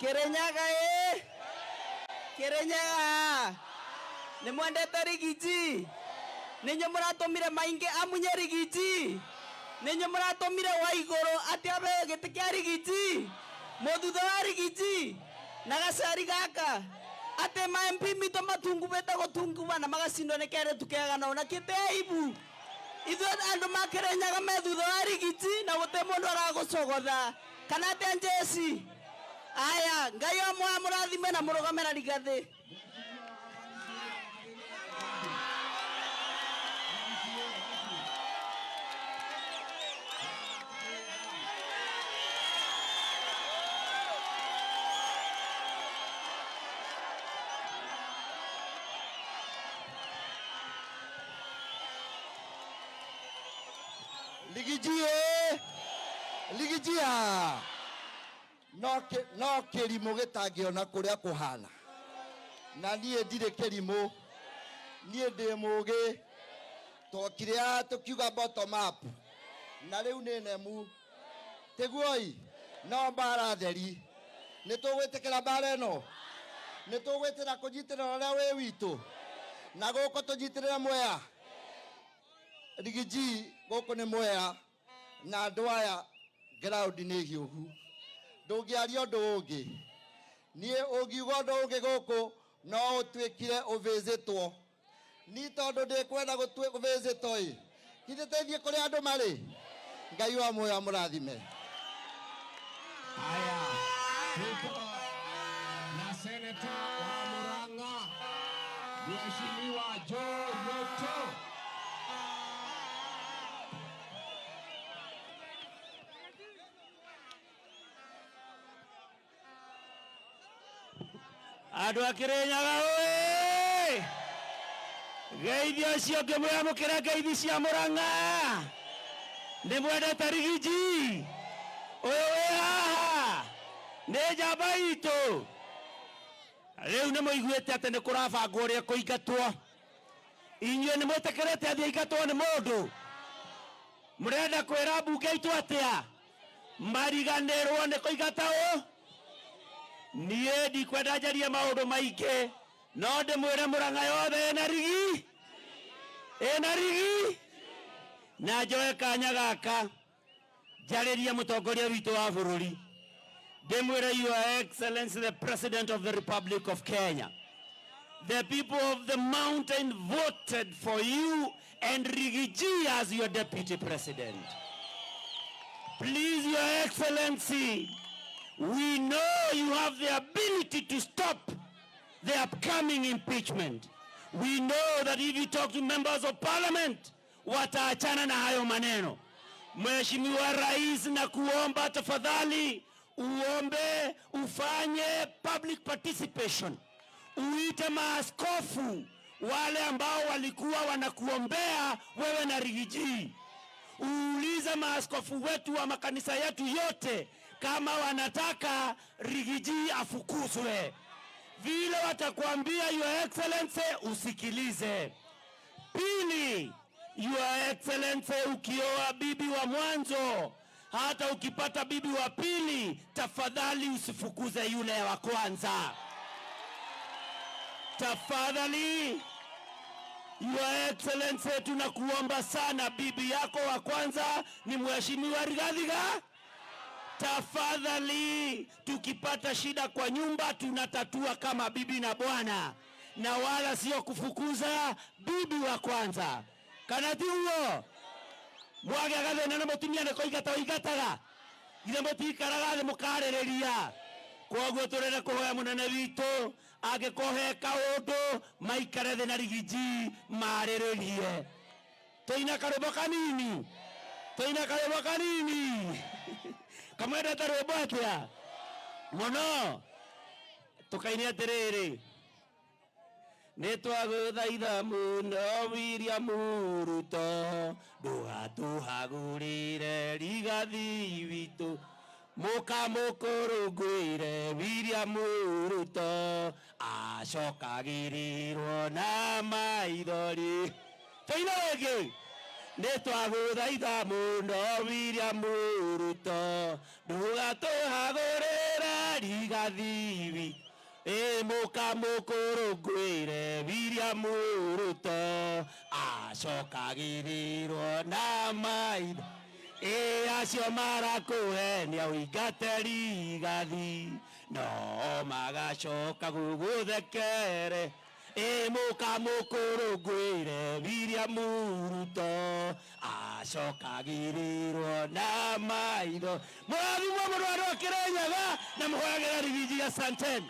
Kirinyaga ĩ Kirinyaga nĩ mwendete Riggy G? Nĩ inyuĩ mũratũmire Maingi amunye Riggy G? Nĩ inyuĩ mũratũmire Waigũrũ atĩ aheo gĩtĩ kĩa Riggy G? Mwĩ thutha wa Riggy G na gacari gaka atĩ ma MP mitũ matungubĩte gũtunguba na magacindwo nĩ kerĩtu kega no na kĩte aibu. Ithuĩ andũ ma Kirinyaga me thutha wa Riggy G na gũtĩ mũndũ aragũcogotha kana atĩa njeci. Aya, Ngai o amũrathime na mũrũgame na Rigathĩ. Riggy G ĩ Riggy G a no kĩrimũ gĩtangĩona kũrĩa kũhana na niĩ ndirĩ kĩrimũ, niĩ ndĩ mũgĩ. Twokire haha tũkiuga bottom up na rĩu nĩ nemu tiguoi, no mbara theri. Nĩ tũgwĩtĩkĩra mbara ĩno? Nĩ tũgwĩtĩra kũnyitĩrĩra ũrĩa wĩ witũ na gũkũ tũnyitĩrĩre Mwea? Riggy G gũkũ nĩ Mwea na andũ aya ground nĩ hiũhu, ndũngĩaria ũndũ ũngĩ. Niĩ ũngiuga ũndũ ũngĩ gũkũ no ũtuĩkire ũvĩzĩtwo. Ni tondũ ndĩkwenda gũvĩzĩtwo ĩ, githĩ tũthiĩ kũrĩa andũ marĩ? Ngai wa muoyo amũrathime. Haya, tuko na seneta wa Murang'a, Mheshimiwa Joe Ruto. Andũ a Kĩrĩnyaga ũĩ, geithia ũcio ngĩmwamũkĩra ngeithi cia Mũrang'a. Nĩ mwendete Riggy G? Ũyũ wĩ haha nĩ njamba itũ. Rĩu nĩ mũiguĩte atĩ nĩ kũrabangwo ũrĩa kũingatwo. Inyuĩ nĩ mwĩtĩkĩrĩte athiĩ aingatwo nĩ mũndũ? Mũrenda kwĩra mbunge itũ atĩa? Mariganĩrwo nĩ kũingata ũ? Niĩ ndikwenda njarie maũndũ maingĩ, no ndĩmwĩre Mũrang'a yothe ĩna Riggy, ĩna Riggy. Na njoe kanya gaka njarĩrie mũtongoria witũ wa bũrũri, ndĩmwĩre Your Excellency the President of the Republic of Kenya, the people of the mountain voted for you and Riggy G as your deputy president. Please, Your Excellency, we know you have the ability to stop the upcoming impeachment. We know that if you talk to members of parliament, wataachana na hayo maneno. Mheshimiwa Rais, na kuomba tafadhali uombe ufanye public participation, uite maaskofu wale ambao walikuwa wanakuombea wewe na Riggy G. Uulize maaskofu wetu wa makanisa yetu yote kama wanataka Riggy G afukuzwe. Vile watakwambia Your Excellency, usikilize. Pili, Your Excellency, ukioa bibi wa mwanzo, hata ukipata bibi wa pili, tafadhali usifukuze yule wa kwanza. Tafadhali Your Excellency, tunakuomba sana, bibi yako wa kwanza ni Mheshimiwa Rigathi Gachagua. Tafadhali, tukipata shida kwa nyumba tunatatua kama bibi na bwana, na wala sio kufukuza bibi wa kwanza. Kana ti uguo? Mwagĩa gathĩna na mũtumia nĩ kũingata ũingataga, githĩ mũtikaraga thĩ mũkarĩrĩria? Koguo tũrenda kũhoya mũnene witũ angĩkorwo he kaũndũ maikare thĩ na Riggy G marĩrĩrie. Tũina karwĩmbo kanini, tũina karwĩmbo kanini. Kamwendete rwĩmbo atĩa mũno? Tũkaine atĩrĩrĩ, nĩ twagũthaitha mũno William Ruto, ndũgatũhagũrĩre Rigathi witũ, mũkamũkũrũngwĩre William Ruto, acokagĩrĩrwo na maithori. Tũine rĩngĩ, nĩ twagũthaitha mũno William Ruto, ndũgatũhagũrĩre. Rigathi ĩ mũkamũkũrũ ngwĩre William Ruto acokagĩrĩrwo na maitho ĩ acio marakũhenia ũingate Rigathi no magacoka gũgũthekere ĩ mũkamũkũrũ ngwĩre William Ruto acokagĩrĩrwo na maitho. Mũrathimwo mũno andũ a Kĩrĩnyaga na mũhoyagĩra Rigiji. Asanteni.